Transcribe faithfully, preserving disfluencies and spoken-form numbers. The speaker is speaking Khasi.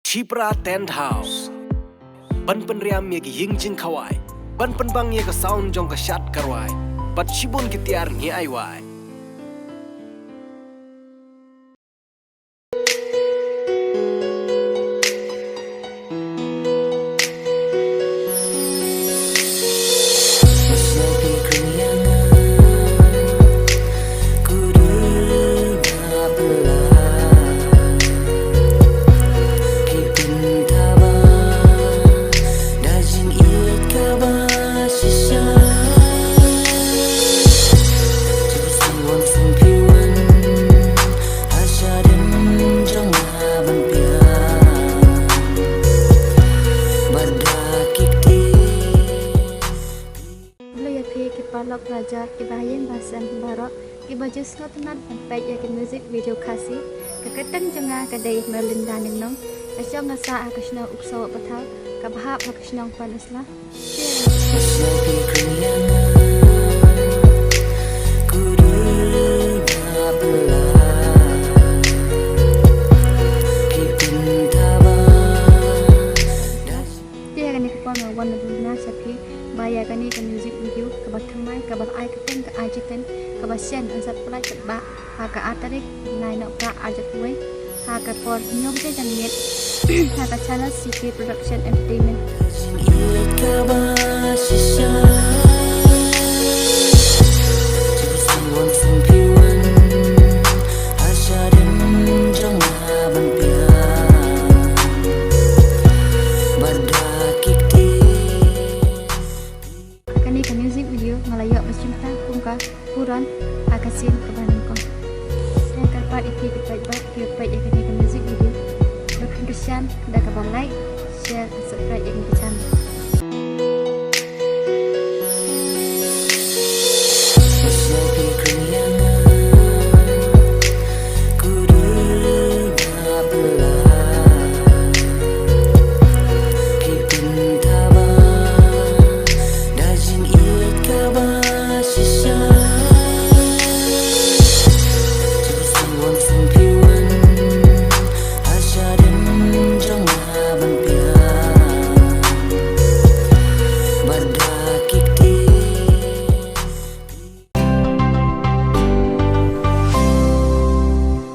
Shipra Tent House. Ban pynriam ïa ki ïing jingkhawai, ban pynbang ïa ka sound jong ka shad ka rwai, bad shibun ki tiar ngi ai wai. Khublei ïa phi ki paralok la jot, ki bahaïing bahasem baroh, ki ba ju sngewtynnat ban peit ïa ki music video Khasi. Ka kyrteng jong nga ka dei Merlinda Ningnong. Ka shong nga sah ha ka shnong Uksaw Pathaw, kaba hap ha ka shnong Pynursla. Te ha kane ka por nga wan na duna sha phi ba ïa kane ka music video kaba thymmai, kaba ai kyrteng Ka Ai Jiten, kaba shen yn sat pyllait katba ha ka ar tarik Nainohprah arhajar arphew wei, ha ka por hynñiew baje janmiet ha ka channel C K Production Entertainment. Kane ka music video nga la ïoh ba shim ta kum ka puron ha ka sien kaba nyngkong. Nga kyrpad ïa phi ki paidbah kiba peit ïa kane ka music video, ba phin kyrshan da kaba like, share, and subscribe ïa kane ka channel.